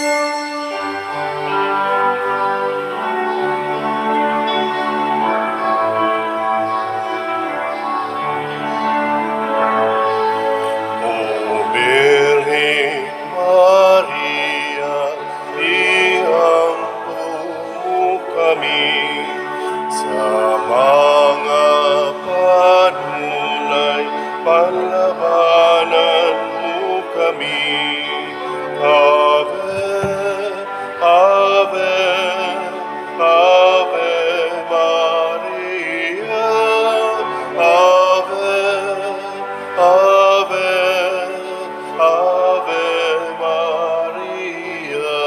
O Birhen Maria, iampo mo kami sa mga panulay, panlabanan mo kami. Ave, Ave, Ave Maria, Ave, Ave, Ave Maria.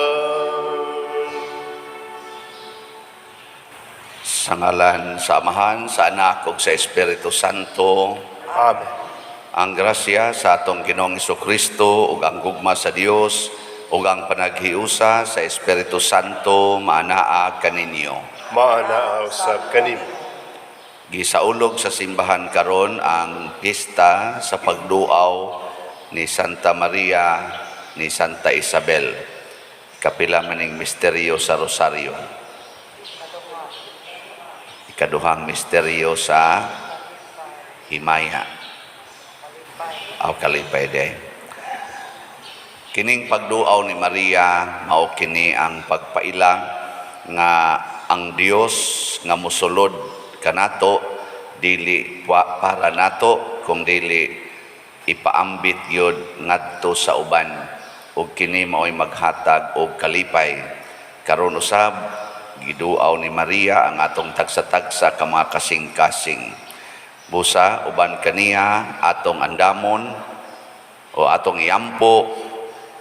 Sa ngalan sa Amahan, sa Anak ug sa Espiritu Santo. Amen. Ang grasya sa atong Ginoong Kristo ug ang gugma sa Dios ug ang panaghiusa sa Espiritu Santo maanaa kaninyo. Maanaa usab kanimo. Gisaulog sa simbahan karon ang pista sa pagduaw ni Santa Maria ni Santa Isabel. Kapila maning misteryo sa Rosario? Ikaduhang misteryo sa himaya. Aw, kalipay de. Kining pagduaw ni Maria mao kini ang pagpaila nga ang Dios nga mosulod kanato dili para nato kung dili ipaambit gyud ngadto sa uban, ug kini mao'y maghatag og kalipay. Karon usab giduaw ni Maria ang atong tagsa-tagsa ka mga kasing-kasing. Busa uban kaniya atong andamon o atong iampo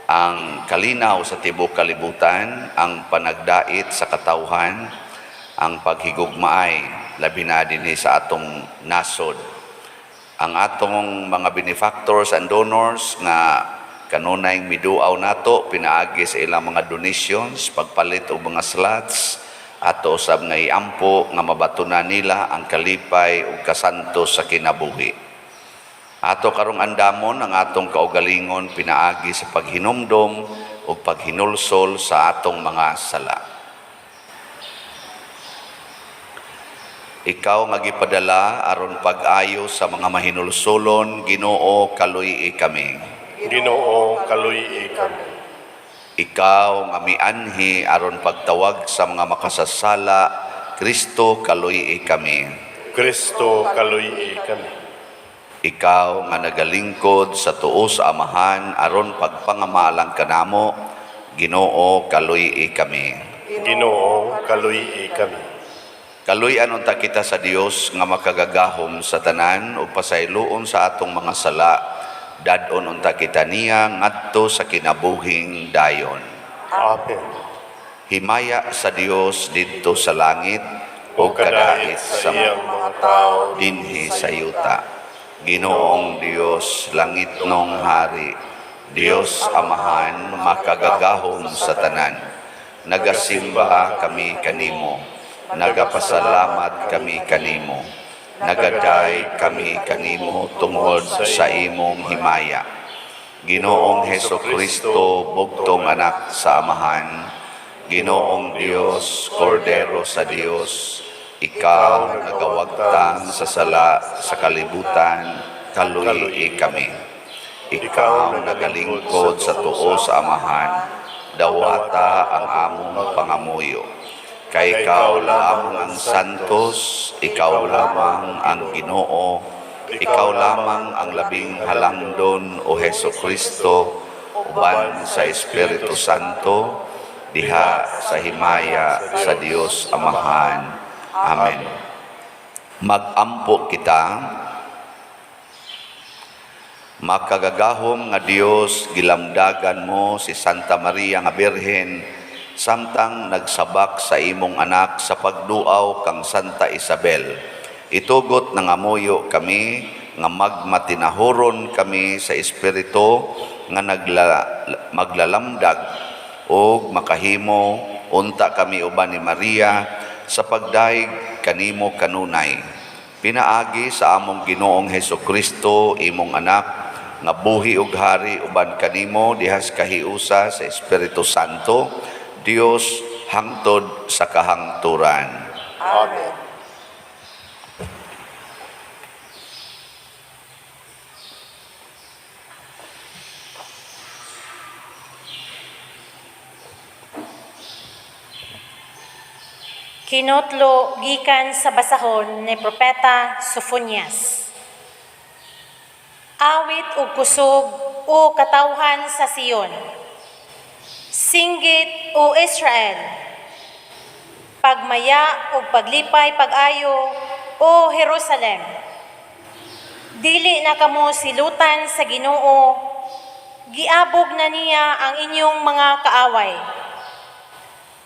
ang kalinaw sa tibuok kalibutan, ang panagdait sa katawhan, ang paghigugmaay, labi na dinhi sa atong nasod. Ang atong mga benefactors and donors nga kanunay miduaw nato pinaagi sa ilang mga donations, pagpalit og mga slots, ato usab nga iampo nga mabatunan nila ang kalipay ug kasantos sa kinabuhi. Ato karong andamon ang atong kaugalingon pinaagi sa paghinumdom ug paghinulsol sa atong mga sala. Ikaw nga gipadala aron pag-ayo sa mga mahinulsolon, Ginoo, kaluy-i kami. Ginoo, kaluy-i kami. Ikaw nga mianhi aron pagtawag sa mga makasasala, Kristo, kaluy-i kami. Kristo, kaluy-i kami. Ikaw nga nagalingkod sa tuo sa Amahan aron pagpangamalang kanamo, Ginoo, kaluy-i kami. Ginoo, kaluy-i kami. Kaluy-an unta kita sa Dios nga makagagahom sa tanan ug pasayloon sa atong mga sala. Dad-on unta kita niya ngadto sa kinabuhing dayon. Amen. Himaya sa Dios didto sa langit O ug kadait kadait sa sa iyang mga tao dinhi sa yuta. Ginoong Dios, langitnong hari, Dios Amahan, makagagahom sa tanan. Nagasimba kami kanimo, nagapasalamat kami kanimo, nagaday kami kanimo tungod sa imong himaya. Ginoong Heso Kristo, bugtong anak sa Amahan, Ginoong Dios, Kordero sa Dios, ikaw nagawagtang sa sala sa kalibutan, kaluy-i kami. Ikaw nagalingkod sa tuo sa Amahan, dawata ang among pangamuyo. Kay ikaw lamang ang santos, ikaw lamang ang Ginoo, ikaw lamang ang labing halangdon, o Heso Kristo, uban sa Espiritu Santo, diha sa himaya sa Dios Amahan. Amen. Magampo kita. Makagagahom nga Dios, gilamdagan mo si Santa Maria nga Birhen samtang nagsabak sa imong anak sa pagduaw kang Santa Isabel. Itugot nangamuyo kami nga magmatinahuron kami sa Espiritu nga maglalamdag ug makahimo unta kami uban ni Maria sa pagdayeg kanimo kanunay. Pinaagi sa among Ginoong Heso Kristo, imong anak, nga buhi ug hari uban kanimo dihas kahiusa sa Espiritu Santo, Dios hangtod sa kahangturan. Amen. Kinotlo gikan sa basahon ni Propeta Sofonias. Awit og kusog o katawhan sa Sion. Singgit o Israel. Pagmaya ug paglipay pag-ayo o Jerusalem. Dili na kamo silutan sa Ginoo, giabog na niya ang inyong mga kaaway.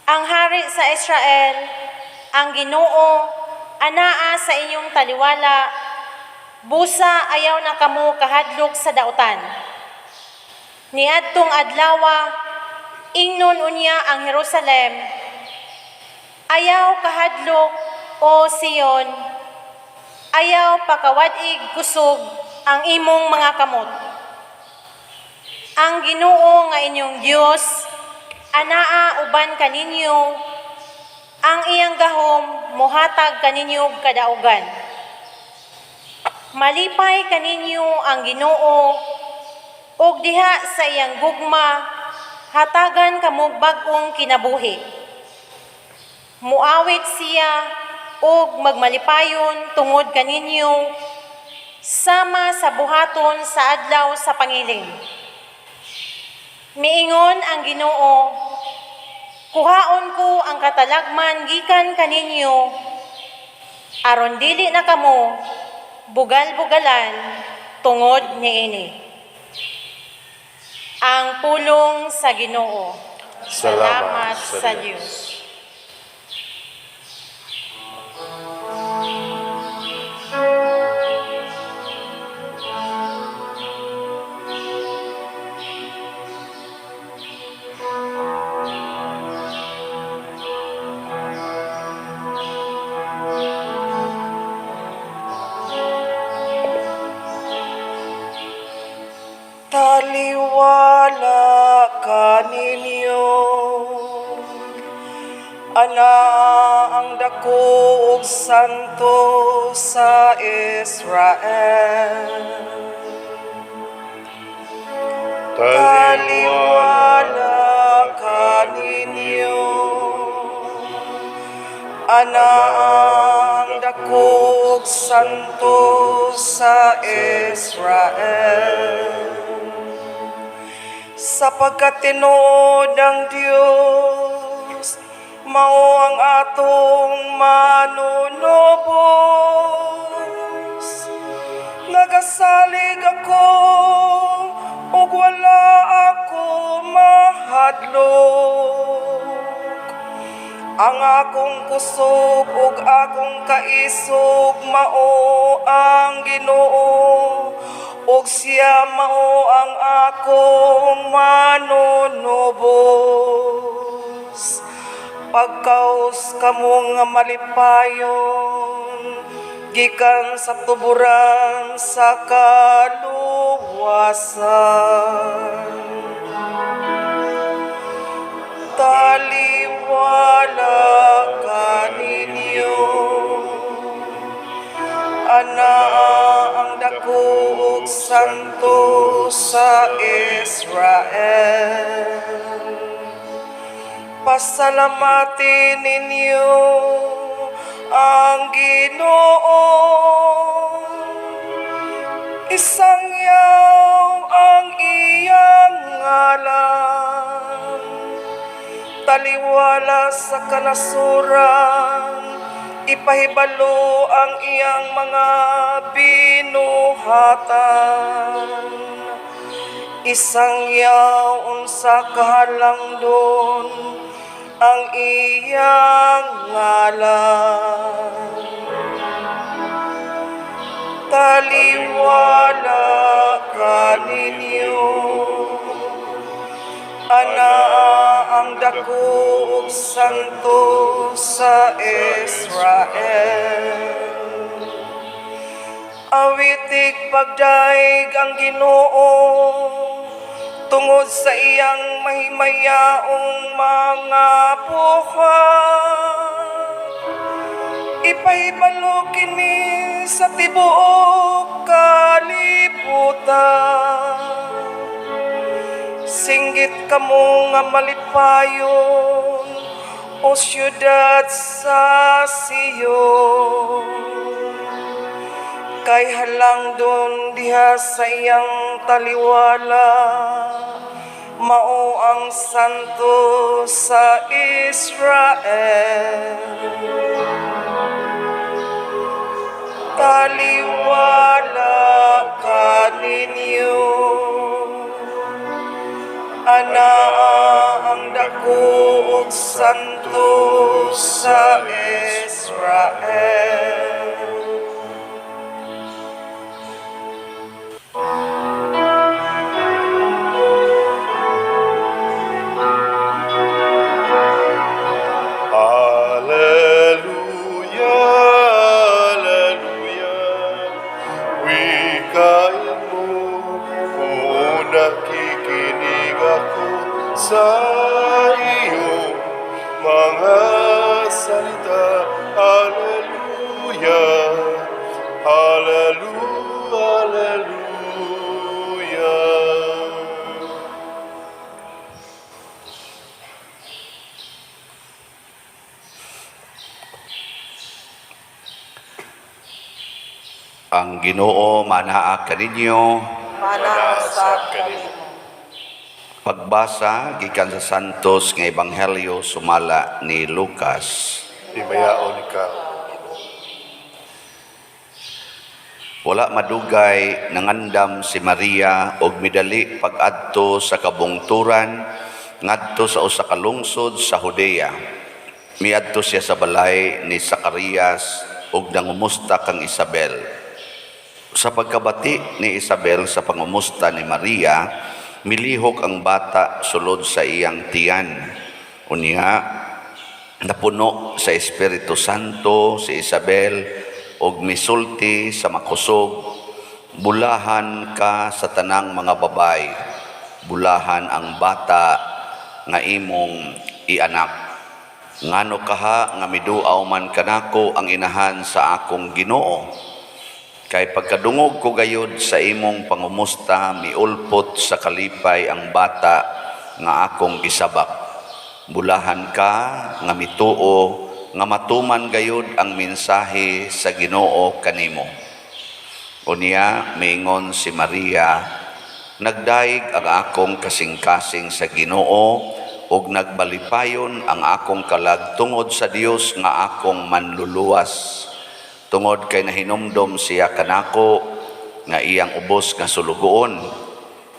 Ang hari sa Israel, ang Ginoo, anaa sa inyong taliwala, busa ayaw na kamo kahadlok sa dautan. Niadtong adlawa, ingnon unya ang Jerusalem, ayaw kahadlok o Sion, ayaw pakawad-ig kusog ang imong mga kamot. Ang Ginoo nga inyong Dios anaa uban kaninyo, ang iyang gahom mohatag kaninyo og kadaugan. Malipay kaninyo ang Ginoo ug diha sa iyang gugma hatagan kamo bag-ong kinabuhi. Muawit siya ug magmalipayon tungod kaninyo sama sa buhaton sa adlaw sa pangiling. Miingon ang Ginoo, kuhaon ko ang katalagman gikan kaninyo, aron dili na kamo bugal-bugalan tungod niini. Ang pulong sa Ginoo. Salamat sa Dios. Taliwala kaninyo, ana ang dako ug santo sa Israel. Taliwala kaninyo, ana ang dako ug santo sa Israel. Sapagkat tinuod ang Dios, mao ang atong manunubos. Nagasalig ako ug wala ako mahadlok. Ang akong kusog ug akong kaisog mao ang Ginoo, ug siya mao ang akong manunubos. Pagkaos kamo nga malipayon gikan sa tuburan sa kaluwasan. Taliwala kaninyo, ana ang dako ug santo sa Israel. Pasalamati ninyo ang Ginoo. Isangyaw ang iyang ngalan. Taliwala sa kanasuran, ipahibalo ang iyang mga binuhatan. Isangyaw unsa kahalangdon ang iyang ngalan. Taliwala kaninyo, ana ang dako ug santo sa Israel. Awitig pagdaig ang Ginoo tungod sa iyang mahimayaong mga buhat. Ipahibalo kini sa tibuok kalibutan. Singgit kamo nga malipayon, o siyudad sa Sion. Kay halangdon diha sa iyang taliwala, mao ang Santo sa Israel. Taliwala kaninyo. Anaa ang dako ug santo sa Israel. Alleluia, Alleluia. Wikain mo kung nakikinig ako sa iyong mga salita. Alleluia, Alleluia, Alleluia. Ang Ginoo manaa kaninyo. Manaa kanimo. Pagbasa gikan sa Santos nga Ebanghelyo sumala ni Lucas. Himayaon ikaw. Wala madugay nangandam si Maria og midali pag-adto sa kabungturan ngadto sa usa ka lungsod sa Judea. Miadto siya sa balay ni Zacarias ug nangumusta kang Isabel. Sa pagkabati ni Isabel sa pangumusta ni Maria, milihok ang bata sulod sa iyang tiyan. Unya, napuno sa Espiritu Santo si Isabel og misulti sa makusog, bulahan ka sa tanang mga babay, bulahan ang bata nga imong ianak. Ngano kaha nga miduaw man kanako ang inahan sa akong Ginoo? Kay pagkadungog ko gayud sa imong pangumusta, miulpot sa kalipay ang bata nga akong gisabak. Bulahan ka nga mituo nga matuman gayud ang mensahe sa Ginoo kanimo. Unya miingon si Maria, nagdaig ang akong kasing-kasing sa Ginoo ug nagbalipayon ang akong kalag tungod sa Dios nga akong manluluwas. Tungod kay nahinumdom siya kanako nga iyang ubos nga sulugoon.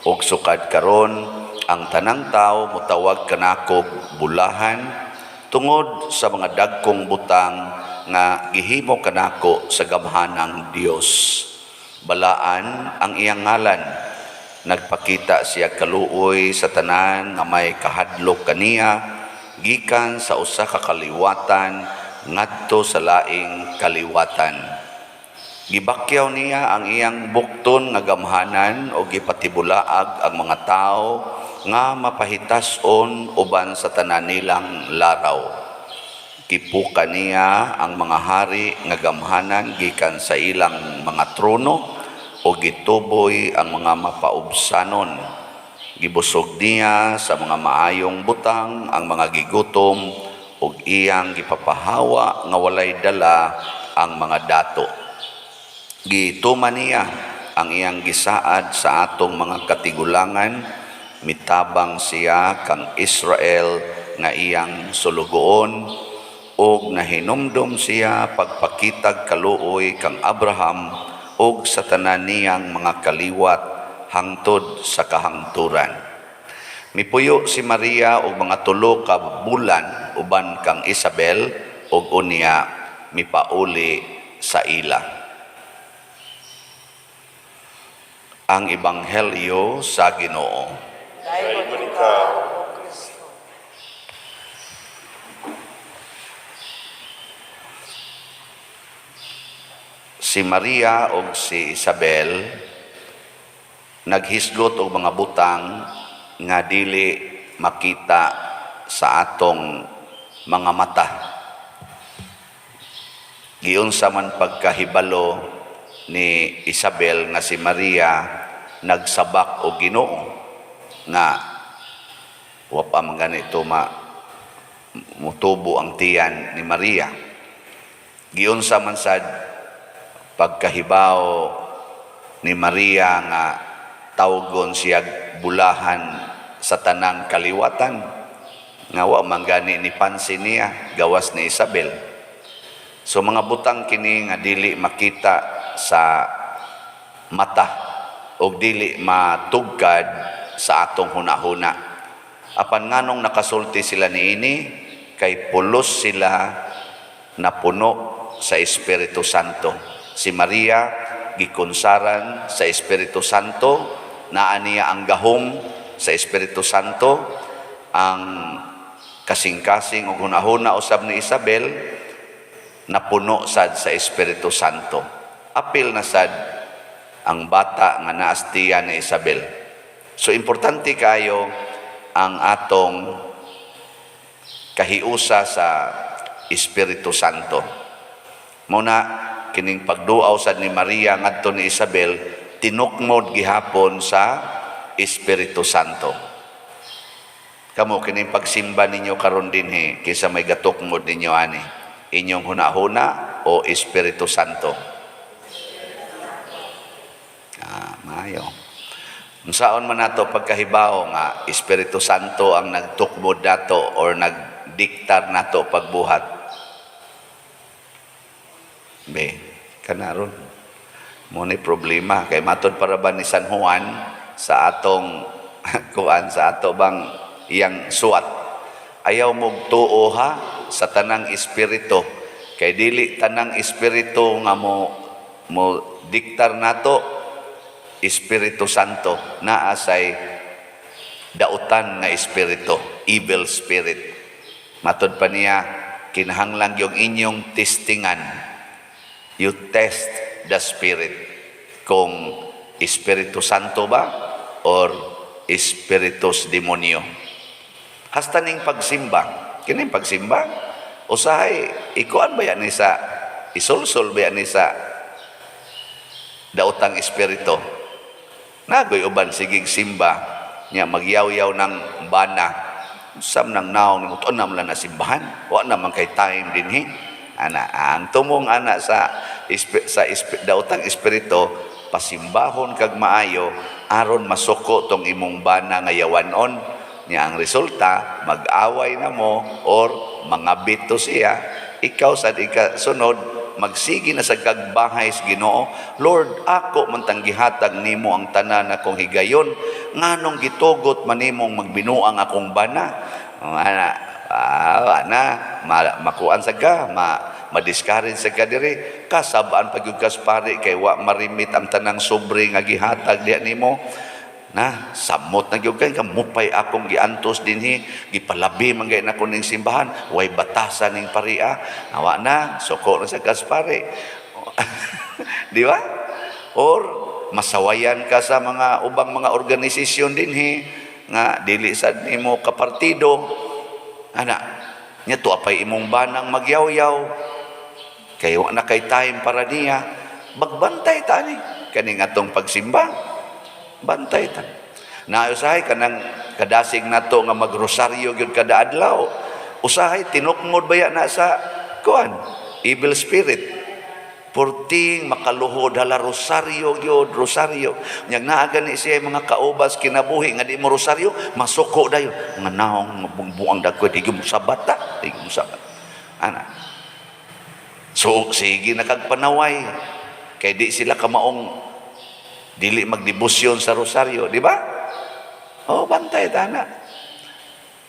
Ug sukad karon ang tanang tawo motawag kanako bulahan tungod sa mga dagkong butang nga gihimo kanako sa gamhanang Dios. Balaan ang iyang ngalan. Nagpakita siya kaluoy sa tanan nga may kahadlok kaniya gikan sa usa ka kaliwatan ngadto sa laing kaliwatan. Gibakyaw niya ang iyang bukton nga gamhanan o gipatibulaag ang mga tawo nga mapahitas-on uban sa tanan nilang laraw. Gipuka niya ang mga hari nga gamhanan gikan sa ilang mga trono o gituboy ang mga mapaubsanon. Gibusog niya sa mga maayong butang ang mga gigutom ug iyang gipapahawa nga walay dala ang mga dato. Gituman niya ang iyang gisaad sa atong mga katigulangan, mitabang siya kang Israel nga iyang sulugoon, ug nahinumdom siya pagpakitag kaluoy kang Abraham ug sa tanan niyang mga kaliwat hangtod sa kahangturan. Mipuyo si Maria og mga 3 ka bulan uban kang Isabel ug unya mipauli sa ila. Ang Ebanghelyo sa Ginoo. Daygon ikaw, O Kristo. Si Si Maria og si Isabel naghisgot og mga butang nga dili makita sa atong mga mata. Giunsa man pagkahibalo ni Isabel nga si Maria nagsabak og Ginoo, nga wa pa man ganito ma mutubo ang tiyan ni Maria? Giunsa man sad pagkahibaw ni Maria nga tawgon siya bulahan sa tanang kaliwatan, nga wa man gani ni pansin niya gawas ni Isabel? So mga butang kini nga dili makita sa mata og dili matugkad sa atong hunahuna. Apan nganong nakasulti sila niini? Kay pulos sila napuno sa Espiritu Santo. Si Maria gikonsaran sa Espiritu Santo, naa niya ang gahom sa Espiritu Santo. Ang kasing-kasing ug hunahuna usab ni Isabel napuno sad sa Espiritu Santo. Apil na sad ang bata nga naa sa tiyan ni Isabel. So importante kayo ang atong kahiusa sa Espiritu Santo. Muna kining pagduaw sad ni Maria ngadto ni Isabel, tinukmod gihapon sa Espiritu Santo. Kamo, kining pagsimba ninyo karon dinhi, kinsa may gatukmod ninyo ani? Inyong hunahuna o Espiritu Santo? Ah, maayo. Unsaon man nato pagkahibaw nga Espiritu Santo ang nagtukmod nato or nagdiktar nato pagbuhat? Be, kanaron. Mao ni problema kay matod para ba ni San Juan sa atong kuan, sa ato bang iyang suwat. Ayaw mo tuo ha sa tanang espiritu, kay dili tanang espiritu nga mo diktar nato Espiritu Santo. Naa say dautan nga espiritu, evil spirit. Matod pa niya, kinahanglan yung inyong testingan. You test the spirit kung Espiritu Santo ba or espiritus demonyo. Hasta ning pagsimba, kining pagsimba, usahay ikuan ba yan ni sa isulsul ba yan ni sa daotang espiritu? Nagoy uban sigig simba nya magyaw-yaw ng bana. Sam nang naong nimo tuon naman na simbahan. Wa naman kay time dinhi. Ana, ang tumong ana sa daotang espiritu, pasimbahon kag maayo aron masuko tong imong bana nga yawanon niya. Ang resulta, mag-away na mo or mangabit to siya. Ikaw sad ika sunod magsige na sa kagbahay sa Ginoo. "Lord, ako man tang gihatag nimo ang tanan akong higayon, nganong gitugot man nimong magbinuang akong bana?" Oh, ana, ah, ana, makuan sa ka, ma-discourage sa ka diri, kasabaan pag kas pare kay wa marimit ang tanang sobre nga gihatag diha nimo. Na samot na gyud kay kamupay akong giantos dinhi, gipalabi man gay nako ning simbahan, way batasan ning paria. Awa na, suko na sa kas pare, di ba? Or masawayan ka sa mga ubang mga organisasyon dinhi nga dili sad nimo kapartido ana nya. Tuwa pay imong banang magyawyaw kay wa na kay time para niya. Magbantay ta ni kaning atong pagsimba, bantay ta na. Usahay kanang kadasig nato nga magrosaryo gyud kada adlaw, usahay tinukmod baya na sa kuan, evil spirit? Purting makaluhod, hala, rosaryo gyud, rosaryo. Nya naa gani siya mga kaubas kinabuhi nga di mo rosaryo, masuko dayon. Nga naong mabungbuang dagko, di mo sabat ta, di mo sabat. Ana. So sige na kag panaway kay di sila kamaong dili magdebosyon sa rosaryo, di ba? Oh, bantay ta na.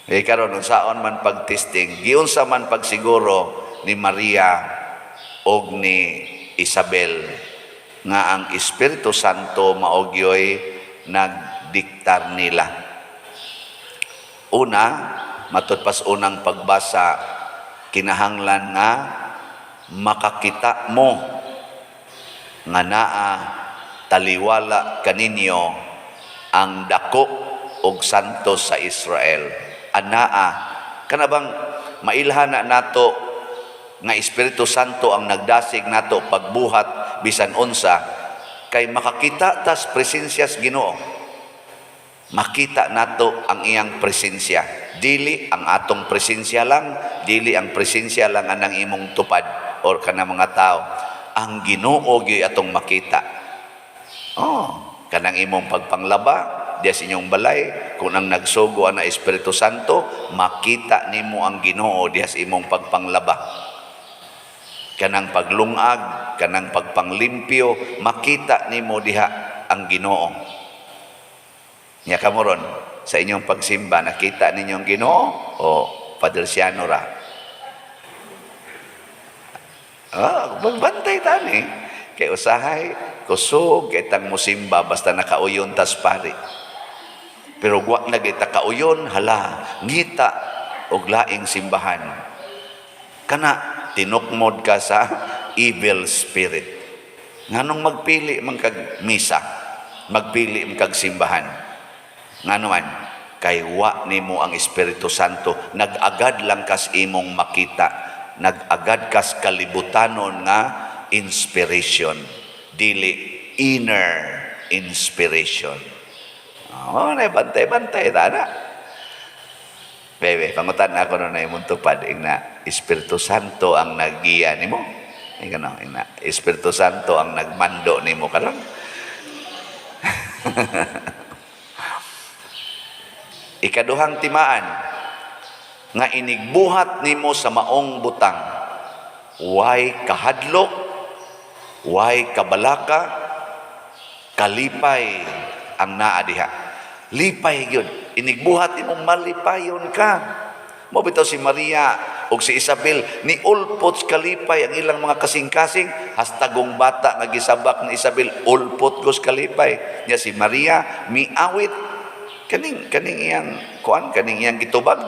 Eh karon, unsaon man pagtesting, giunsa man pagsiguro ni Maria og ni Isabel nga ang Espiritu Santo mao gyoy nagdiktar nila? Una, matud pas unang pagbasa, kinahanglan nga makakita mo. Nga naa taliwala kaninyo ang dako og santo sa Israel. Anaa kana bang mailhan na nato nga Espiritu Santo ang nagdasig nato pagbuhat bisan unsa, kay makakita tas presensya sa Ginoo. Makita nato ang iyang presensya, dili ang atong presensya lang, dili ang presensya lang anang imong tupad or kana mga tao. Ang Ginoo gyud atong makita. Oh, kanang imong pagpanglaba diya sa inyong balay, kung ang nagsugo ana Espiritu Santo, makita nimo ang Ginoo diya sa imong pagpanglaba. Kanang paglungag, kanang pagpanglimpyo, makita nimo diha ang Ginoo. Nya kamo ron, sa inyong pagsimba, nakita ninyo ang Ginoo o Padre Siano ra? Ah, magbantay tani. Kay usahay, kusog, kitang musimba, basta nakauyon tas pari. Pero wa na kita kauyon, hala, ngita og laing simbahan. Kana, tinukmod ka sa evil spirit. Nganong magpili man kag misa, magpili man kag simbahan? Ngano man, kay wa nimo ang Espiritu Santo, nag-agad lang kas imong makita, nag-agad kas kalibutanon nga inspiration, dili inner inspiration. Oh, na bantay-bantay tana. Bebe, pangutan ako no na imong tupad ing na Espiritu Santo ang naggiya nimo. Ing ano, ing na Espiritu Santo ang nagmando nimo karon. Ikaduhang timaan nga inigbuhat nimo sa maong butang, way kahadlok, way kabalaka, kalipay ang naa diha. Lipay gyud. Inigbuhat imong malipayon ka. Mo bitaw si Maria ug si Isabel ni ulpot kalipay ang ilang mga kasing-kasing, hasta gong bata nga gisabak ni Isabel ulpot gos kalipay. Nya si Maria miawit kaning iyang kuan, kaning iyang gitubag,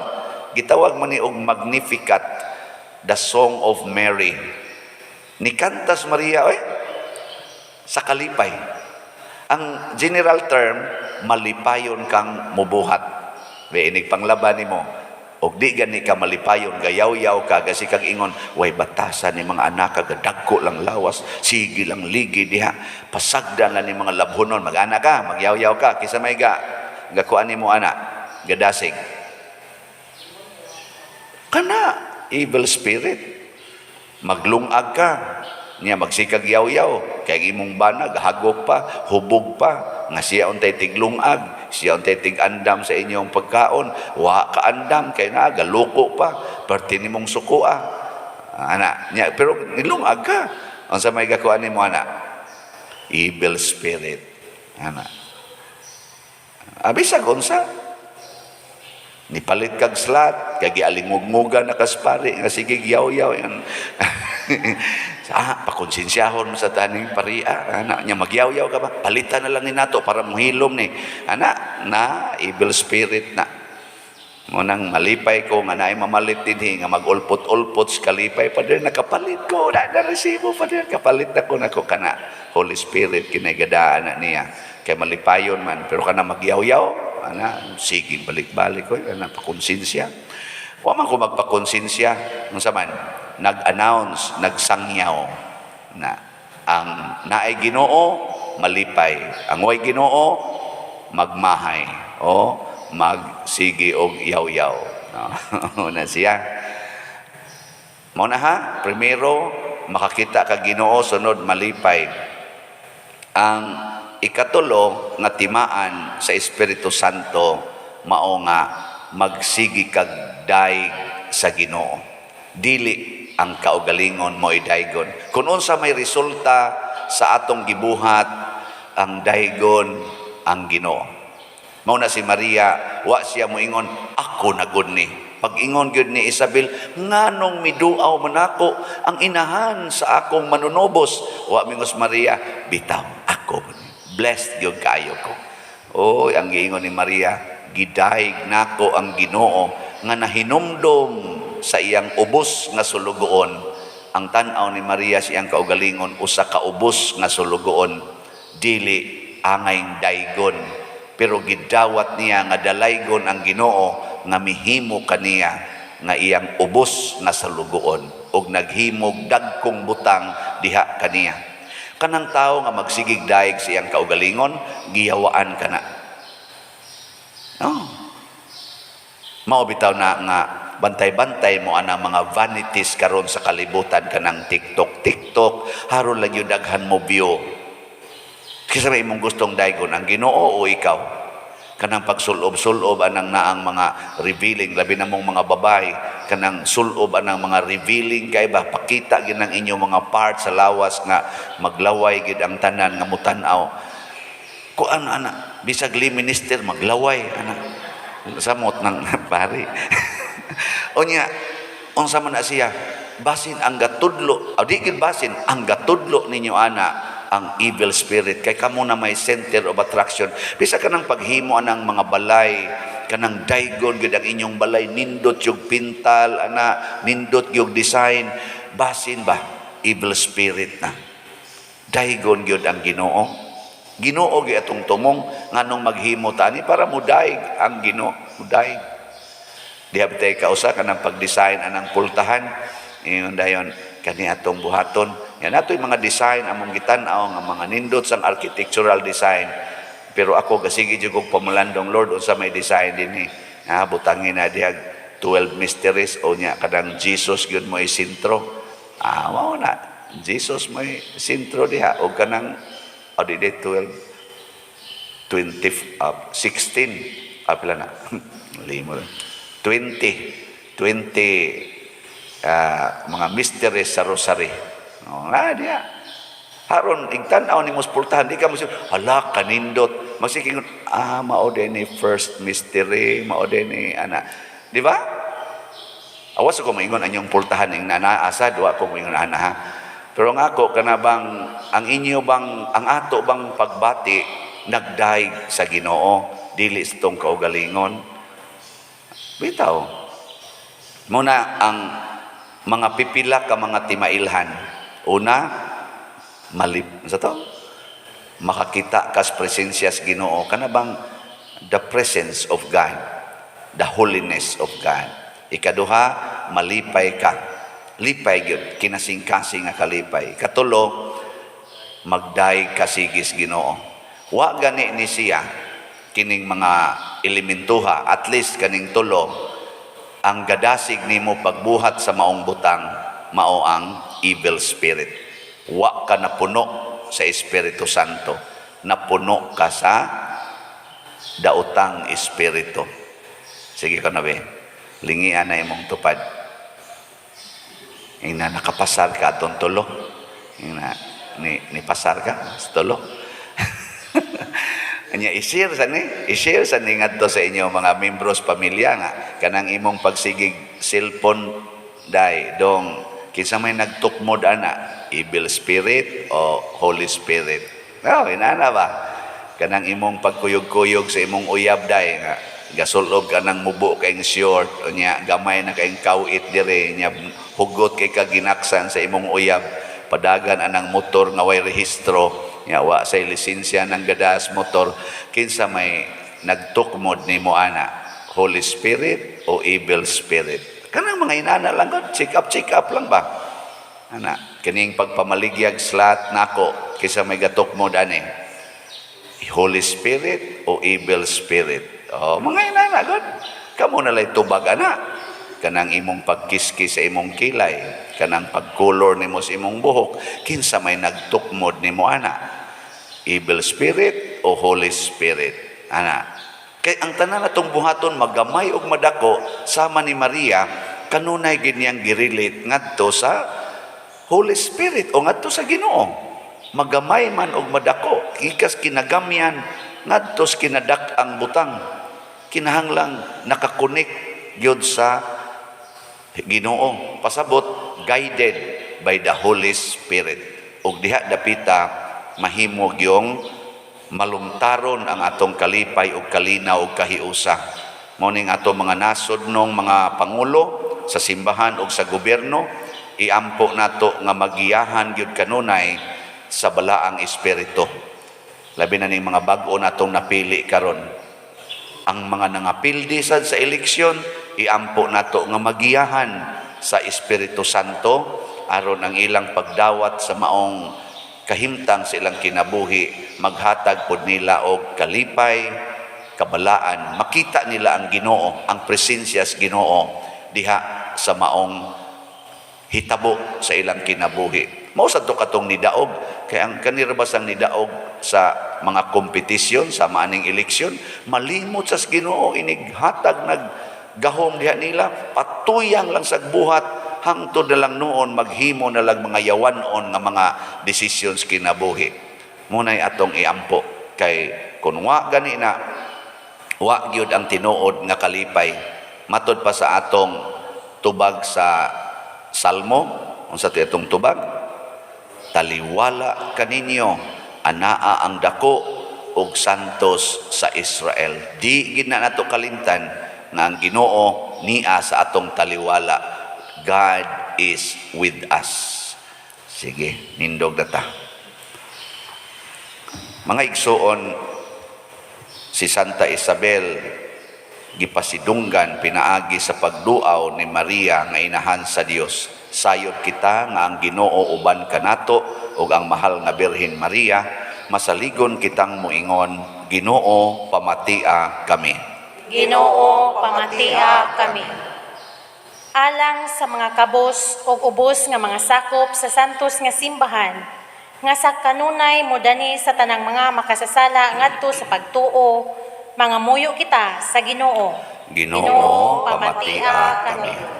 gitawag man ni og Magnificat, the Song of Mary. Ni kantas Maria oy sa kalipay. Ang general term, malipayon kang mubuhat. May inig panglaban nimo og di gani ka malipayon, gayaw-yaw ka, gasi kag ingon, way batasan ni mga anak, kagadagko lang lawas, sige lang ligi diha, pasagdan lang ni mga labhonon, mag-ana ka, magyaw-yaw ka, kisa may ga gakuan nimo ana, gadasig. Kana, evil spirit. Maglungag ka, niya magsikag yaw-yaw, kay imong bana, gahagok pa, hubog pa, nga siya untay tiglungag, siya untay tig-andam sa inyong pagkaon, wa ka andam, kay na, galuko pa, perti nimong sukoa. Ana, niya, pero nilungag ka. Unsa may gakuan nimo ana? Evil spirit. Ana. Abisag unsa? Nipalit kag slat, kay gialingugmugan na kaspari, nga sige yaw-yaw. Yan. Ah, pakonsensyahon mo sa taning paria. Ana, nya magyaw-yaw ka ba? Palitan na lang ni nato para mohilom ni. Ana, na evil spirit na. Mo nang malipay ko nga naay mamalit dinhi nga magulpot-ulpot sa kalipay pa din, nakapalit ko na na resibo pa din, kapalit na ko nako. Kana Holy Spirit kinagadaan na niya kay malipayon man. Pero kana magyaw-yaw ana, sige balik-balik ko ana, pakonsensya. Wa man ko magpakonsensya, unsa man nag-announce, nagsangyaw na ang naay Ginoo malipay, ang way Ginoo magmahay o magsige og yaw-yaw, no? Na siya mo na ha. Primero, makakita ka Ginoo, sunod malipay. Ang ikatulo nga timaan sa Espiritu Santo mao nga magsigi kag daig sa Ginoo, dili ang kaugalingon mo daygon. Kung unsa may resulta sa atong gibuhat, ang daygon ang Ginoo. Mao na si Maria, wa siya moingon, "Ako na gud ni." Pag-ingon gyud ni Isabel, "Nganong miduaw man ako ang inahan sa akong manunubos?" Wa mingos Maria, "Bitaw, ako gud ni. Blessed gyud kaayo ko." Oy, ang giingon ni Maria, "Gidayeg nako ang Ginoo nga nahinumdom sa iyang ubos nga sulugoon." Ang tan-aw ni Maria siyang kaugalingon usa ka ubos nga sulugoon, dili angay daygon, pero gidawat niya nga dalaygon ang Ginoo nga mihimo kaniya nga iyang ubos nga salugoon ug naghimog dagkong butang diha kaniya. Kanang tawo nga magsigig daig sa iyang kaugalingon, giyawaan kana. No. Mao bitaw na nga bantay-bantay mo anang mga vanities karon sa kalibutan, kanang TikTok, TikTok, haron lang yung daghan mo view. Kinsa may imong gustong daygon, ang Ginoo o ikaw? Kanang pagsulob-sulob anang naang mga revealing, labi na mong mga babae, kanang sulob anang mga revealing kay ba, pakita gid ang inyong mga parts sa lawas nga maglaway gid ang tanan nga mutan-aw. Kuan ana, bisag lay minister maglaway ana. Samot ng pari. Unya, unsa man na siya? Basin ang gatudlo, o di gid basin, ang gatudlo ninyo ana ang evil spirit kay kamo na may center of attraction. Bisa kanang paghimo anang mga balay, kanang daygon gid ang inyong balay, nindot yung pintal ana, nindot yung design, basin ba evil spirit na. Daygon gyud ang Ginoo. Ginoo gyud atong tumong, nganong maghimo ta ani para mudaig ang Ginoo, mudaig. Diha bitay kausa kanang pag-design anang pultahan, ingon dayon kani atong buhaton. Yan atoy mga design among gitan-aw nga mga nindot sang architectural design. Pero ako gasige jud kog pamulandong, "Lord, unsa may design dinhi?" Ha, butangin na diha 12 mysteries o nya kanang Jesus gyud mo sentro. Ah, mao na. Jesus mo sentro diha og kanang o di di 12, 20, 16, pila na limo, 20, 20 mga mysteries sa rosary. Oh, na diha haron igtan-aw nimo sa pultahan, di ka mo hala kanindot, magsige, "Ah, mao din ni first mystery, mao din ni ana," di ba? Awas ko maingon anyong pultahan ing nana asa, duwa ko moingon ana ha. Pero ang ako kana bang ang inyo bang ang ato bang pagbati nagdaig sa Ginoo, dili sa tong kaugalingon. Bitaw. Muna ang mga pipila ka mga timailhan. Una, malip sa to? Makakita kas presensya sa Ginoo, kana bang the presence of God, the holiness of God. Ikaduha, malipay ka. Lipay gyud, kinasingkasing nga kalipay. Katulo, magdaig ka sigis Ginoo. Wa gani ni siya kining mga elementuha, at least kaning tulo, ang gadasig nimo pagbuhat sa maong butang mao ang evil spirit. Wa ka napuno sa Espiritu Santo, napuno ka sa daotang espiritu. Sige ka na be, lingian na imong tupad. Ina nakapasar ka atong tulo. Ina ni pasar ka sa tulo. Anya i-share sa ni, i-share sa ni ngadto sa inyo mga membros pamilya nga kanang imong pagsigig cellphone dai dong, kinsa may nagtukmod ana, evil spirit o Holy Spirit? No, inana ba? Kanang imong pagkuyog-kuyog sa imong uyab dai nga gasulob ka ng mubo kayong short, unya gamay na kayong kawit dire, nya hugot kay ka ginaksan sa imong uyab, padagan anang motor nga way rehistro, nya wa say lisensya ng gadas motor, kinsa may nagtukmod nimo ana, Holy Spirit o evil spirit? Kanang mga inana lang gud, check up, check up lang ba ana. Kining pagpamaligyag slot nako, kinsa may gatukmod ani, Holy Spirit o evil spirit? Oh, mga inana gud. Kamo na lay tubag ana. Kanang imong pagkiskis sa imong kilay, kanang pagkolor nimo sa imong buhok, kinsa may nagtukmod nimo ana, evil spirit o Holy Spirit? Ana kay ang tanan natong buhaton, magamay og madako, sama ni Maria, kanunay gid niyang girelate ngadto sa Holy Spirit o ngadto sa Ginoo, magamay man og madako, gikas kinagamyan ngadto sa kinadak-ang butang, kinahanglang naka-connect gyud sa Ginoo. Pasabot, guided by the Holy Spirit. Ug diha dapita mahimo gyong malungtaron ang atong kalipay ug kalinaw ug kahiusa. Mao ning ato mga nasod nong mga pangulo sa simbahan ug sa gobyerno, Iampo nato nga magiyahan gyud kanunay sa Balaang Espiritu. Labi na ning mga bag-o natong napili karon. Ang mga nangapildi sad sa eleksyon, iampo nato nga magiyahan sa Espiritu Santo aron ang ilang pagdawat sa maong kahimtang sa ilang kinabuhi maghatag pod nila og kalipay, kabalaan, makita nila ang Ginoo, ang presensya sa Ginoo diha sa maong hitabo sa ilang kinabuhi. Mao sad to katong nidaog kay ang kanira basang nidaog sa mga kompetisyon sa maaning eleksyon, malimot sa Ginoo, inighatag naggahom diha nila, patuyang lang sa buhat hangtod na lang noon maghimo na lang mga yawanon nga mga decisions kinabuhi. Munay atong iampo kay kun wa gani na, wa gyud ang tinuod nga kalipay. Matod pa sa atong tubag sa Salmo, unsa ti atong tubag? "Taliwala kaninyo, anaa ang dako ug santos sa Israel." Di gid na nato kalimtan nga ang Ginoo nia sa atong taliwala. God is with us. Sige, nindog na ta. Mga igsuon, si Santa Isabel gipasidunggan pinaagi sa pagduaw ni Maria nga inahan sa Dios. Sayod kita nga ang Ginoo uban kanato ug ang mahal nga Birhen Maria, masaligon kitang moingon, "Ginoo, pamatia kami." Ginoo, pamatia kami. Alang sa mga kabos ug ubos nga mga sakop sa santos nga simbahan, nga sa kanunay modani sa tanang mga makasasala ngadto sa pagtuo, mangamuyo kita sa Ginoo. Ginoo, pamatia kami.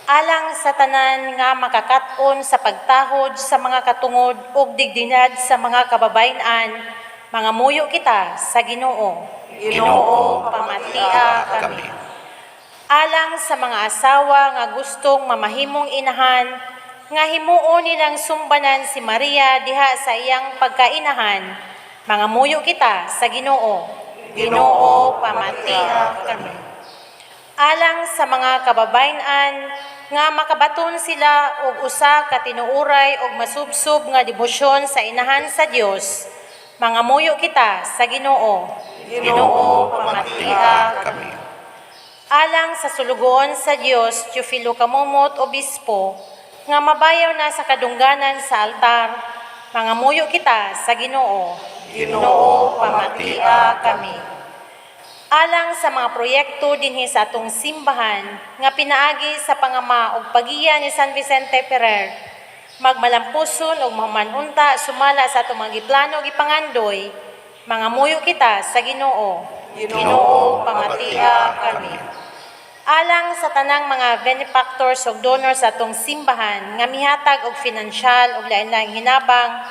Alang sa tanan nga makakat-on sa pagtahod sa mga katungod ug dignidad sa mga kababayen-an, mangamuyo kita sa Ginoo. Ginoo, pamatia kami. Alang sa mga asawa nga gustong mamahimong inahan, nga himuon nilang sumbanan si Maria diha sa iyang pagkainahan, mangamuyo kita sa Ginoo. Ginoo, pamatia kami. Alang sa mga kababayen-an nga makabaton sila og usa ka tinuoray og masubsob nga debosyon sa inahan sa Dios, mangamuyo kita sa Ginoo. Ginoo, pamatia kami. Alang sa sulugoon sa Dios Teofilo Camomot, Obispo, nga mabayaw na sa kadungganan sa altar, mangamuyo kita sa Ginoo. Ginoo, pamatia kami. Alang sa mga proyekto dinhi sa atong simbahan nga pinaagi sa pangama ug pagiya ni San Vicente Ferrer, magmalampuson ug mahuman unta sumala sa atong mga giplano ug gipangandoy, mangamuyo kita sa Ginoo. Ginoo, pamatia kami. Alang sa tanang mga benefactors ug donors sa atong simbahan nga mihatag og finansyal ug lain-laing hinabang,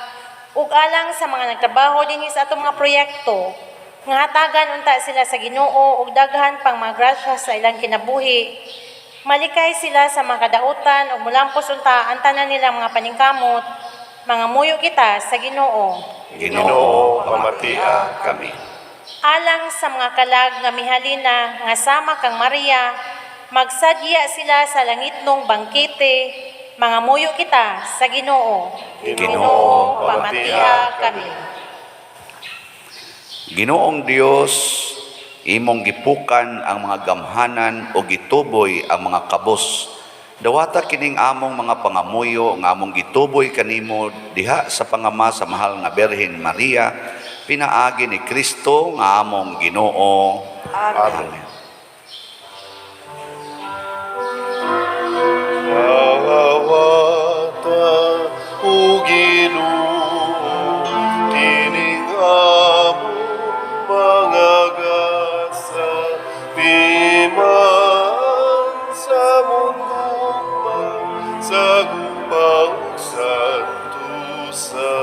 ug alang sa mga nagtrabaho dinhi sa atong mga proyekto, nga hatagan unta sila sa Ginoo og daghan pang mga grasya sa ilang kinabuhi, malikay sila sa mga kadautan ug mulampos unta ang tanan nilang mga paningkamot, mangamuyo kita sa Ginoo. Ginoo, pamatia kami. Alang sa mga kalag nga mihalina nga sama kang Maria, magsadya sila sa langitnong bangkete, mangamuyo kita sa Ginoo. Ginoo, pamatia kami. Ginoong Dios, imong gipukan ang mga gamhanan o gituboy ang mga kabos. Dawata kining among mga pangamuyo nga among gituboy kanimo diha sa pangama sa mahal nga Birhen Maria, pinaagi ni Kristo nga among Ginoo. Amen. Amen. Awata, o Ginoo, kining among mga gasa, timaan sa among gugma, sa gugma ug santusa.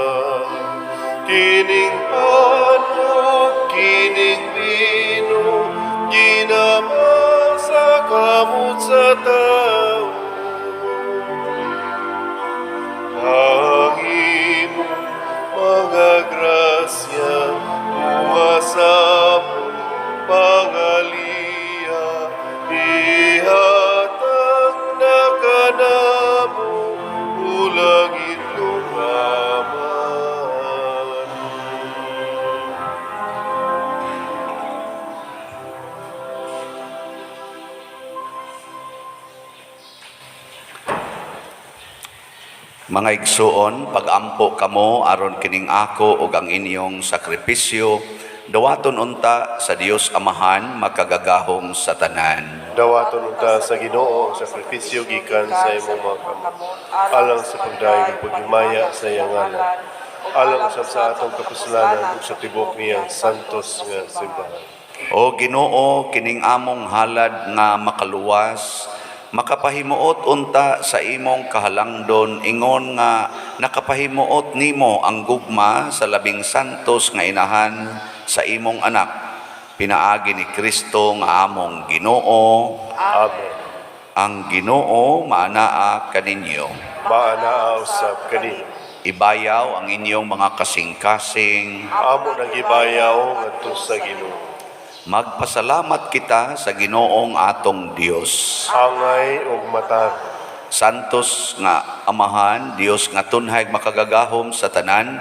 Kining pan ug kining bino, ginama sa kamot sa tao. Ang imong mga grasya, uwa sa Mga igsuon, pag-ampo kamo aron kining ako ug ang inyong sakripisyo dawaton unta sa Dios Amahan makagagahom sa tanan. Dawaton unta sa Ginoo ang sakripisyo gikan sa imong mga kamot, alang sa pagdayeg ug paghimaya sa iyang ngalan, alang usab sa atong kapuslanan ug sa tibuok niyang santos nga simbahan. O Ginoo, kining among halad nga makaluwas, makapahimuot unta sa imong kahalangdon, ingon nga nakapahimuot nimo ang gugma sa labing santos nga inahan sa imong anak, pinaagi ni Kristo nga among Ginoo. Amen. Ang Ginoo maanaa kaninyo. Maanaa usab kanimo. Ibayaw ang inyong mga kasing-kasing. Amo nang gibayaw ngadto sa Ginoo. Magpasalamat kita sa Ginoong atong Dios. Angay ug matarong. Santos nga Amahan, Dios nga tunhay makagagahom sa tanan,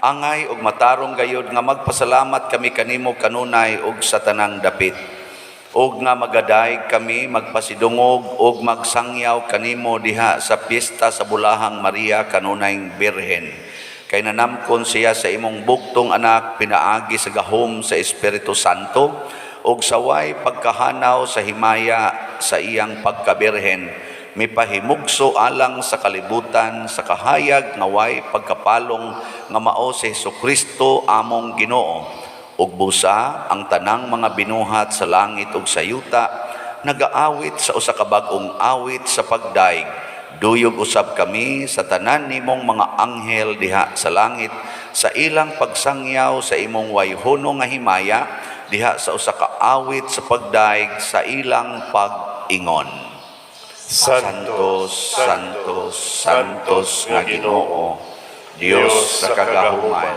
angay ug matarong gayod nga magpasalamat kami kanimo kanunay ug sa tanang dapit. Ug nga magadayeg kami magpasidungog ug magsangyaw kanimo diha sa piyesta sa Bulahang Maria kanunayng Birhen. Kay nanamkon siya sa imong bugtong anak pinaagi sa gahom sa Espiritu Santo ug saway pagkahanaw sa himaya sa iyang pagkabirhen, mipahimugso alang sa kalibutan sa kahayag nga way pagkapalong nga mao si Hesukristo among Ginoo. Ug busa ang tanang mga binuhat sa langit ug sa yuta nagaawit sa usa ka bag-ong awit sa pagdayeg. Duyog usab kami sa tanan nimong mga anghel diha sa langit sa ilang pagsangyaw sa imong wayhono nga himaya diha sa usa ka awit sa pagdayeg sa ilang pag-ingon. Santos, Santos, Santos nga Ginoo, Dios sa kagahuman,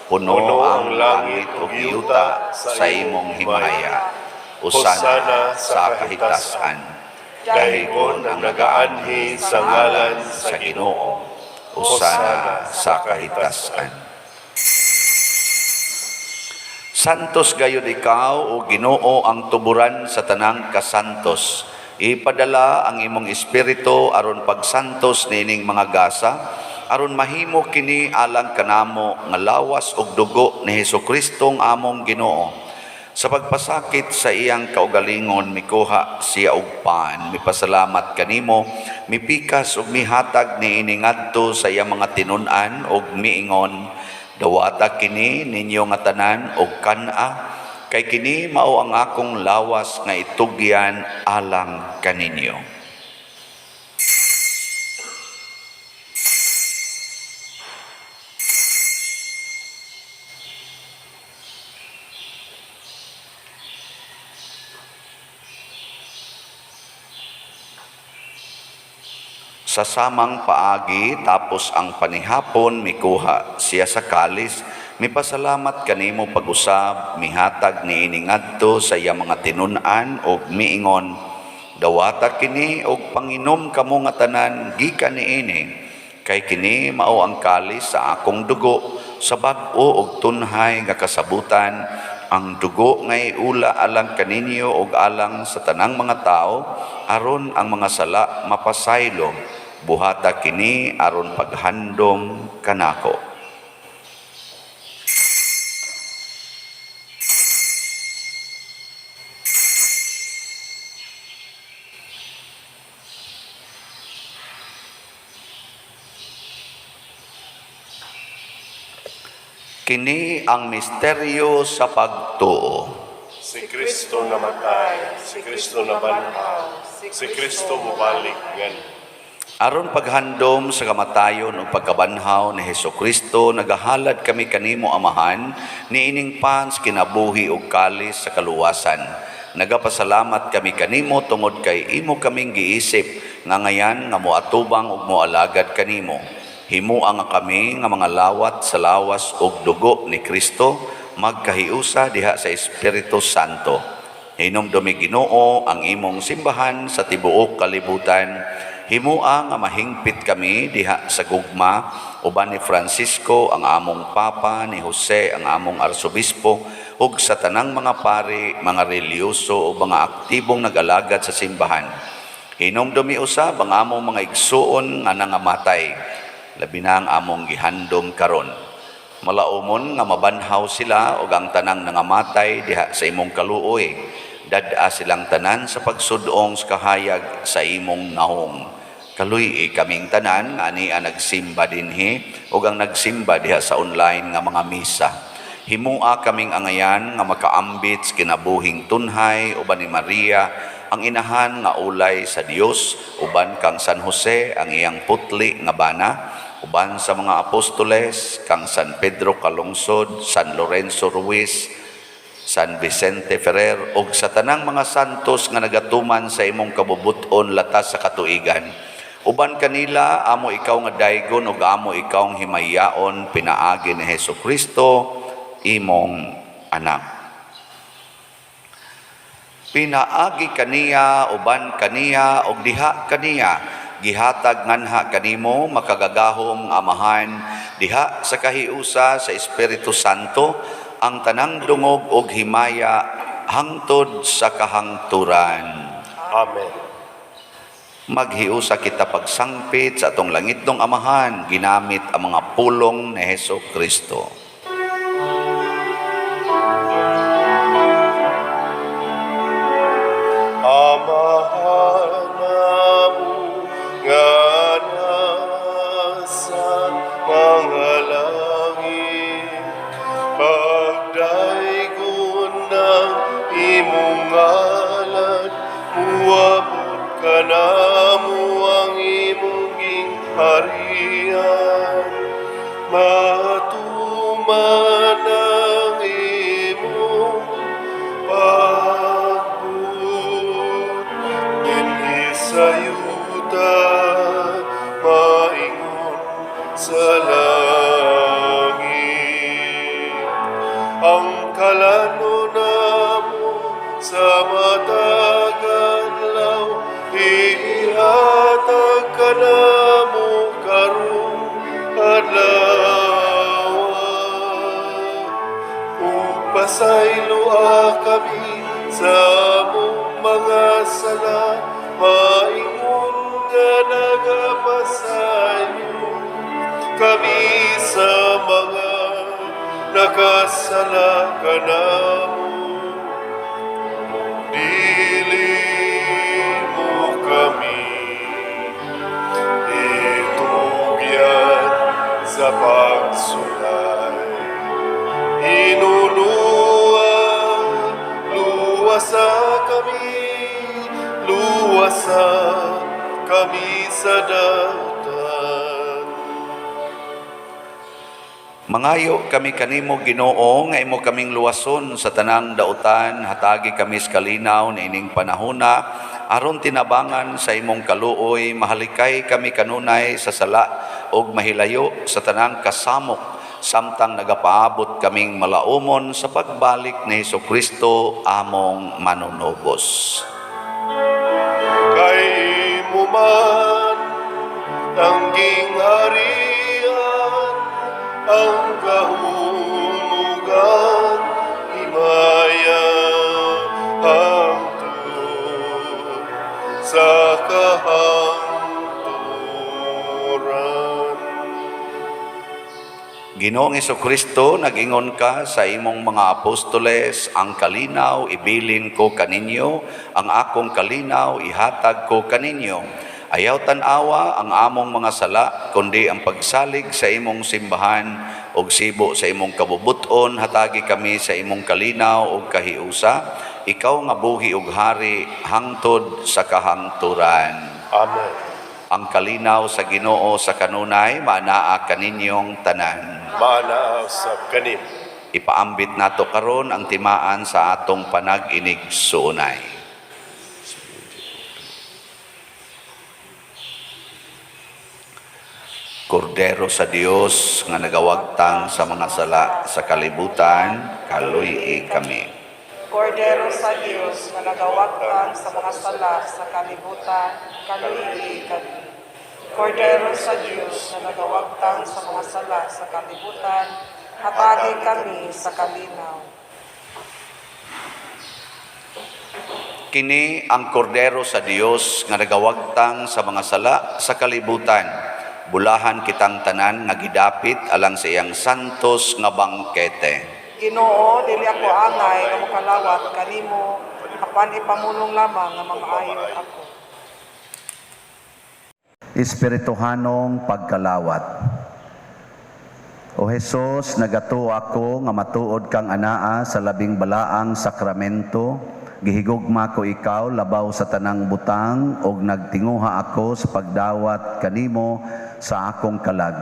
puno ang langit ug yuta sa imong himaya. Hosana sa kahitasan. Daygon ang nagaanhi sa ngalan sa Ginoo. Hosana sa kahitasan. Santos gayud ikaw, o Ginoo, ang tuburan sa tanang kasantos. Ipadala ang imong espiritu aron pagsantos niining mga gasa, aron mahimo kini alang kanamo nga lawas ug dugo ni Hesukristo ang among Ginoo. Sa pagpasakit sa iyang kaugalingon, mikuha siya og pan, mipasalamat kanimo, mipikas ug mihatag niini ngadto sa iyang mga tinun-an ug miingon, "Dawata kini ninyo nga tanan og kan-a, kay kini mao ang akong lawas nga itugyan alang kaninyo." Sa samang paagi, tapos ang panihapon, mikuha siya sa kalis, mipasalamat kanimo pag-usab, mihatag niini ngadto sa iya mga tinun-an og miingon, "Dawata kini og panginom kamo nga tanan gikan niini, kay kini mao ang kalis sa akong dugo sa bag-o og tunhay nga kasabutan, ang dugo nga iula alang kaninyo og alang sa tanang mga tao aron ang mga sala mapasaylo. Buhata kini aron paghandom kanako." Kini ang misteryo sa pagtuo. Si Kristo namatay, si Kristo nabanhaw, si Kristo mubalik nganhi. Aron paghandom sa kamatayon ug pagkabanhaw ni Hesukristo, nagahalad kami kanimo, Amahan, niining pan sa kinabuhi ug kalis sa kaluwasan. Nagapasalamat kami kanimo tungod kay imo kaming giisip nga ngayan nga moatubang ug moalagad kanimo. Himua nga kami nga mga lawat sa lawas ug dugo ni Kristo magkahiusa diha sa Espiritu Santo. Hinumdumi, Ginoo, ang imong simbahan sa tibuok kalibutan. Himua nga mahingpit kami diha sa gugma uban ni Francisco ang among Papa, ni Jose ang among Arsobispo, ug sa tanang mga pari, mga relihiyoso ug mga aktibong nag-alagad sa simbahan. Hinumdumi usab ang among mga igsuon nga nangamatay. labi na ang among gihandom karon. Malaumon nga mabanhaw sila ug ang tanang nangamatay diha sa imong kaluoy. Dad-a silang tanan sa pagsudong sa kahayag sa imong naong. Kaluy-i kaming tanan nga ani ang nagsimba dinhi ug ang nagsimba diha sa online nga mga misa. Himua kaming angayan nga makaambit sa kinabuhing tunhay uban ni Maria ang inahan nga ulay sa Dios, uban kang San Jose ang iyang putli nga bana, uban sa mga apostoles kang San Pedro Calungsod, San Lorenzo Ruiz, San Vicente Ferrer ug sa tanang mga santos nga nagatuman sa imong kabubut-on latas sa katuigan. Uban kanila amo ikaw nga daygon ug amo ikaw nga himayaon pinaagi ni Hesus Kristo imong anak. Pinaagi kaniya, uban kaniya ug diha kaniya, gihatag nganha kanimo, makagagahom nga Amahan, diha sa kahiusa sa Espiritu Santo, ang tanang dungog ug himaya hangtod sa kahangturan. Amen. Maghiusa kita pagsangpit sa atong langitnong Amahan ginamit ang mga pulong ni Hesus Kristo. Amahan namo nga nasa mga langit, pagdaygon ng imong ngalan, muabot kanamo ang imong gingharian, matuman ang imong pagbuot dinhi sa yuta maingon sa langit. Ang kalanon namo sa matag adlaw ihatag kanamo karong adlaw, ug pasayloa kami sa among mga sala maingon nga nagapasaylo kami sa mga nakasala kanamo. Dili mo kami itugyan sa pagsulay. Hinunua, luwasa kami, luwasa kami sa dautan. Mangayo kami kanimo, Ginoo, nga imo kaming luwason sa tanang dautan, hatagi kami sa kalinaw niining panahona aron tinabangan sa imong kaluoy mahalikay kami kanunay sa sala ug mahilayo sa tanang kasamok samtang nagapaabot kaming malaumon sa pagbalik ni Kristo among manunubos. Kay imo man ang gingharian, ang gahom ug ang himaya hangtod sa kahangturan. Ginoong Kristo, nag-ingon ka sa imong mga apostoles, "Ang kalinaw ibilin ko kaninyo, ang akong kalinaw ihatag ko kaninyo." Ayaw tan-awa ang among mga sala, kundi ang pagsalig sa imong simbahan ug sibo sa imong kabubuton, hatagi kami sa imong kalinaw ug kahiusa, ikaw nga buhi ug hari hangtod sa kahangturan. Amen. Ang kalinaw sa Ginoo sa kanunay maanaa kaninyong tanan. Maanaa sab kanimo. Ipaambit nato karon ang timaan sa atong panag-inigsuonay. Kordero sa Dios nga nagawagtang sa mga sala sa kalibutan, kaluy-i kami. Kordero sa Dios nga nagawagtang sa mga sala sa kalibutan, kaluy-i kami. Kordero sa Dios nga nagawagtang sa mga sala sa kalibutan, hatagi kami sa kalinaw. Kini ang kordero sa Dios nga nagawagtang sa mga sala sa kalibutan. Bulahan kitang tanan nga gidapit alang sa iyang santos nga bangkete. Ginoo, dili ako angay nga mokalawat kanimo, apan ipamulong lamang nga mamaayo ako. Espirituhanong pagkalawat. O Hesus, nagatuo ako nga matuod kang anaa sa labing balaang sakramento, gihigugma ko ikaw labaw sa tanang butang ug nagtinguha ako sa pagdawat kanimo sa akong kalag.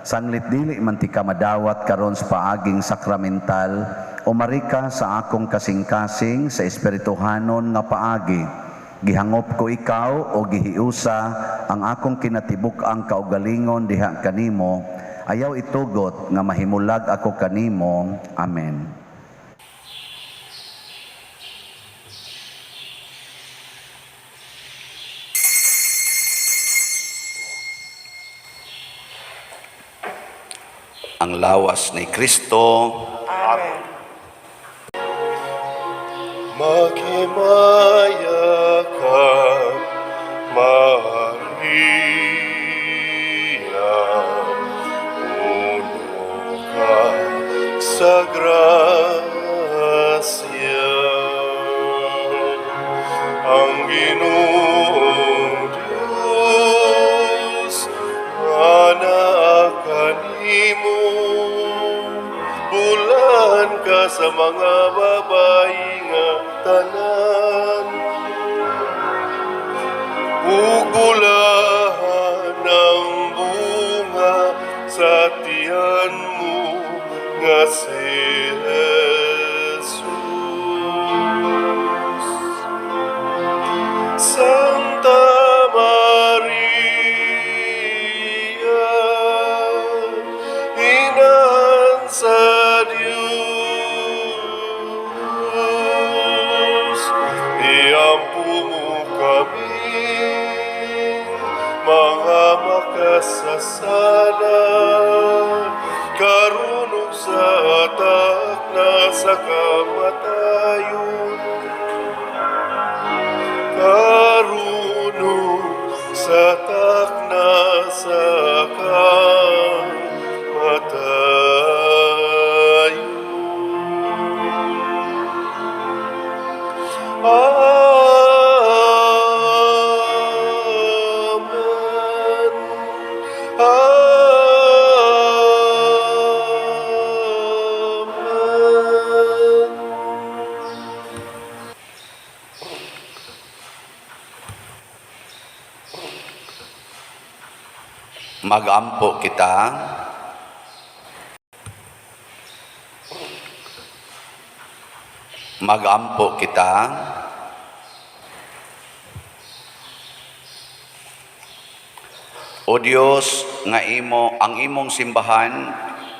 Sanglit dili man ti ka madawat karon sa paaging sakramental, umari ka sa akong kasing-kasing sa espirituhanon nga paagi. Gihangop ko ikaw o gihiusa ang akong kinatibuk-ang kaugalingon diha kanimo. Ayaw itugot nga mahimulag ako kanimo. Amen. Ang lawas ni Kristo. Amen. Maghimaya ka, Maria, puno ka sa grasya. Ang Ginoong Diyos, anaa kanimo, bulan ka sa mga babae nga tanan. Ug bulahan ang bunga sa tiyan mo nga si Jesus. Santa Maria, Inahan sa Diyos, iampo mo kami, mga makasasala, karon ug sa takna sa kamatayon. Karon ug sa takna sa kamatayon. Amen. Amen. Magampo kita. Magampo kita. O Dios, nga imo ang imong simbahan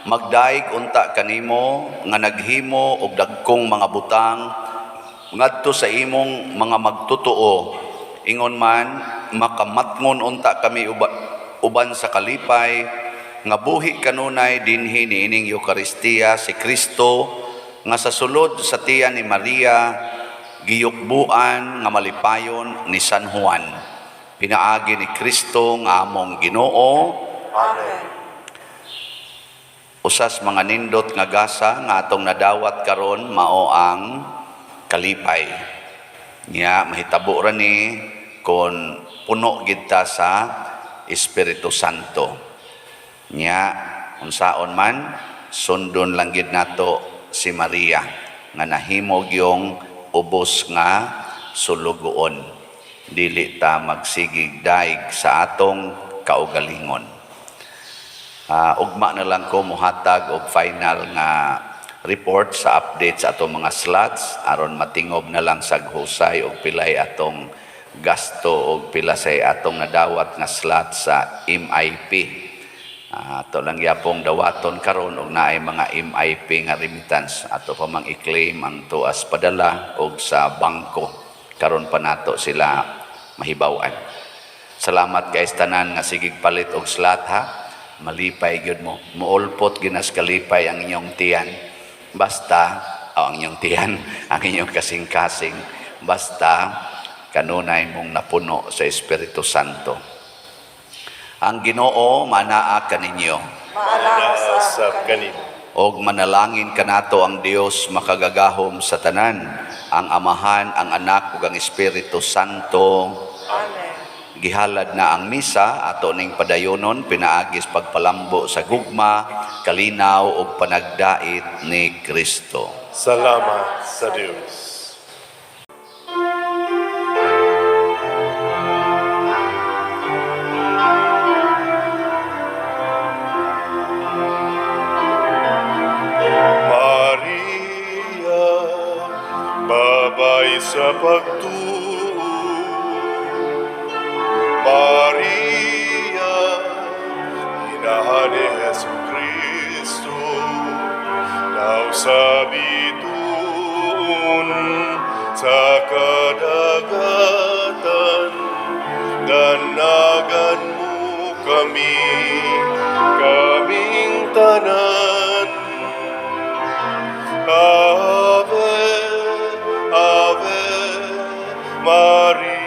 magdaig unta kanimo nga naghimo og dagkong mga butang ngadto sa imong mga magtotoo, ingon man makamatngon unta kami uban sa kalipay nga buhi kanunay dinhi niining Eukaristiya si Kristo nga sa sulod sa tiyan ni Maria giyukbuan nga malipayon ni San Juan, pinaagi ni Kristo nga among Ginoo. Amen. Usas mga nindot nga gasa nga atong nadawat karon mao ang kalipay. Nya mahitabo ra ni kon puno gid ta sa Espiritu Santo. Nya unsaon man sundon lang gid nato si Maria nga nahimo gyung ubos nga sulugoon. Dili ta magsigig daig sa atong kaugalingon. Ugma na lang ko muhatag og final nga report sa update sa atong mga slots aron matingob na lang sa husay og pilay atong gasto og pila say atong nadawat nga slot sa MIP. Ato lang yapong dawaton karon og naay mga MIP nga remittance ato pa mang i-claim ang tuas padala og sa bangko karon pa nato sila mahibaw-an. Salamat guys tanan nga sigig palit og slot ha. Malipay gyud mo. Muulpot ginas kalipay ang inyong tiyan. Basta ang inyong tiyan, ang inyong kasing-kasing. Basta kanunay mong napuno sa Espiritu Santo. Ang Ginoo manaa kaninyo. Maanaa Usab usab kanimo. Og manalangin kanato ang Dios makagagahom sa tanan, ang Amahan, ang Anak ug ang Espiritu Santo. Amen. Gihalad na ang misa, ato ning padayonon pinaagis pagpalambo sa gugma, kalinaw ug panagdait ni Kristo. Salamat sa Dios. Maria, babay sa pagtuo. Maria, inahan ni Jesu Kristo, daw sa bituon sa kadagatan, danagan mo kami, kaming tanan. Ave, Ave Maria.